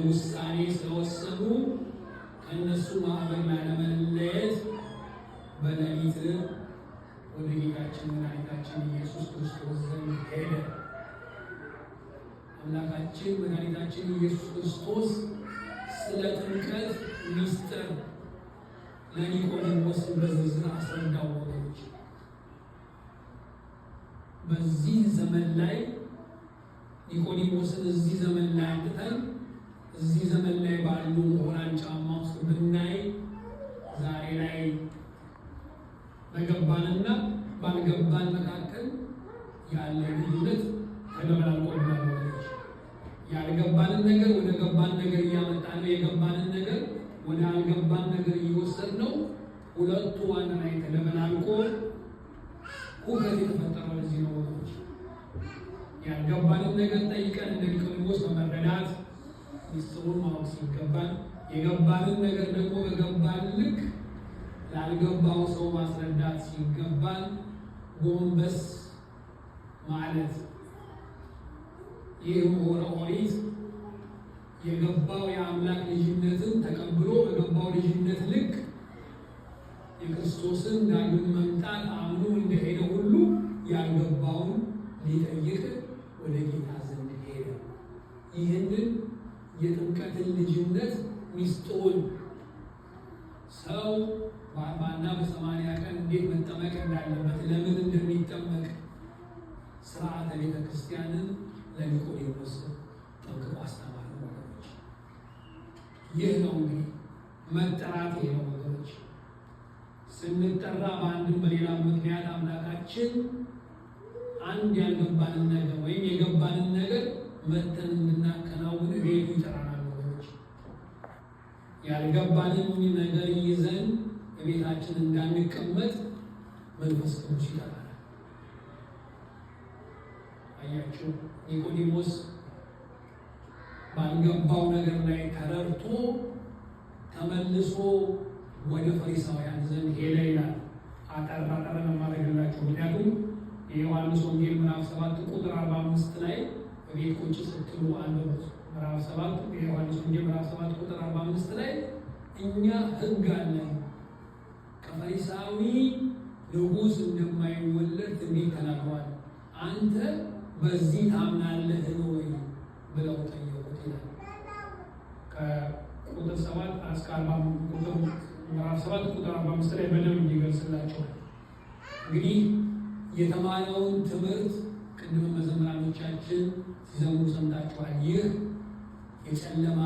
ውሳኔ ስለወሰኑ ከእነሱ ማህበር ላለመለየት በሌሊት ወደ ጌታችን መድኃኒታችን ኢየሱስ ክርስቶስ ዘንድ ሄደ። አምላካችን መድኃኒታችን ኢየሱስ ክርስቶስ ስለ ጥምቀት ሚስጥር ለኒቆዲሞስ በዝርዝር አስረዳው። ወገኖች፣ በዚህ ዘመን ላይ ኒቆዲሞስን እዚህ ዘመን ላይ አምጥተን እዚህ ዘመን ላይ ባሉ ምሁራን ጫማ ውስጥ ብናይ ዛሬ ላይ በገባንና ባልገባን መካከል ያለ ልዩነት ተደበላልቆብናል። ወገኖች፣ ያልገባንን ነገር ወደ ገባን ነገር እያመጣ ነው። የገባንን ነገር ወደ አልገባን ነገር እየወሰድ ነው። ሁለቱ አንድ ላይ ተደበላልቆ ሁከት የተፈጠረው ለዚህ ነው ወገኖች። ያልገባንን ነገር ጠይቀን እንደ ኒቆዲሞስ በመረዳት ሚስጥሩን ማወቅ ሲገባን፣ የገባንን ነገር ደግሞ በገባን ልክ ላልገባው ሰው ማስረዳት ሲገባን ጎንበስ ማለት። ይህ ምሁረ ኦሪት የገባው የአምላክ ልጅነትን ተቀብሎ በገባው ልጅነት ልክ የክርስቶስን ዳግም መምጣት አምኖ እንደሄደ ሁሉ ያልገባውን ሊጠይቅ ወደ ጌታ ዘንድ ሄደ። ይህንን የጥምቀትን ልጅነት ሚስጥሩን፣ ሰው በ40ና በ80 ቀን እንዴት መጠመቅ እንዳለበት፣ ለምን እንደሚጠመቅ ስርዓተ ቤተ ክርስቲያንን ለኒቆዲሞስ ጠንቅቆ አስተማረ። ወገኖች፣ ይህ ነው እንግዲህ መጠራት፣ ይሄ ነው ወገኖች። ስንጠራ በአንድም በሌላም ምክንያት አምላካችን አንድ ያልገባንን ነገር ወይም የገባንን ነገር መተን እንድናከናውን ቤቱ ይጠራናል። ወገኖች፣ ያልገባንን ነገር ይዘን በቤታችን እንዳንቀመጥ መንፈስ ቅዱስ ይጠራናል። አያችሁ፣ ኒቆዲሞስ ባልገባው ነገር ላይ ተረድቶ ተመልሶ ወደ ፈሪሳውያን ዘንድ ሄደ ይላል። አጠር አጠር ነው የማደርግላችሁ፣ ምክንያቱም የዮሐንስ ወንጌል ምዕራፍ 7 ቁጥር 45 ላይ በቤት ቁጭ ስትሉ አንብቡት። ምዕራፍ 7፣ የዮሐንስ ወንጌል ምዕራፍ 7 ቁጥር 45 ላይ እኛ ሕግ አለን፣ ከፈሪሳዊ ንጉሥ እንደማይወለድ ትንቢት ተናግሯል፣ አንተ በዚህ ታምናለህን ወይ ብለው ጠየቁት ይላል። ከቁጥር 7 እስከ 40፣ ቁጥር ምዕራፍ 7 ቁጥር 45 ላይ በደንብ ይገልጽላቸዋል። እንግዲህ የተማረውን ትምህርት ቅድም መዘምራኖቻችን ሲዘምሩ ሰምታችኋል። ይህ የጨለማ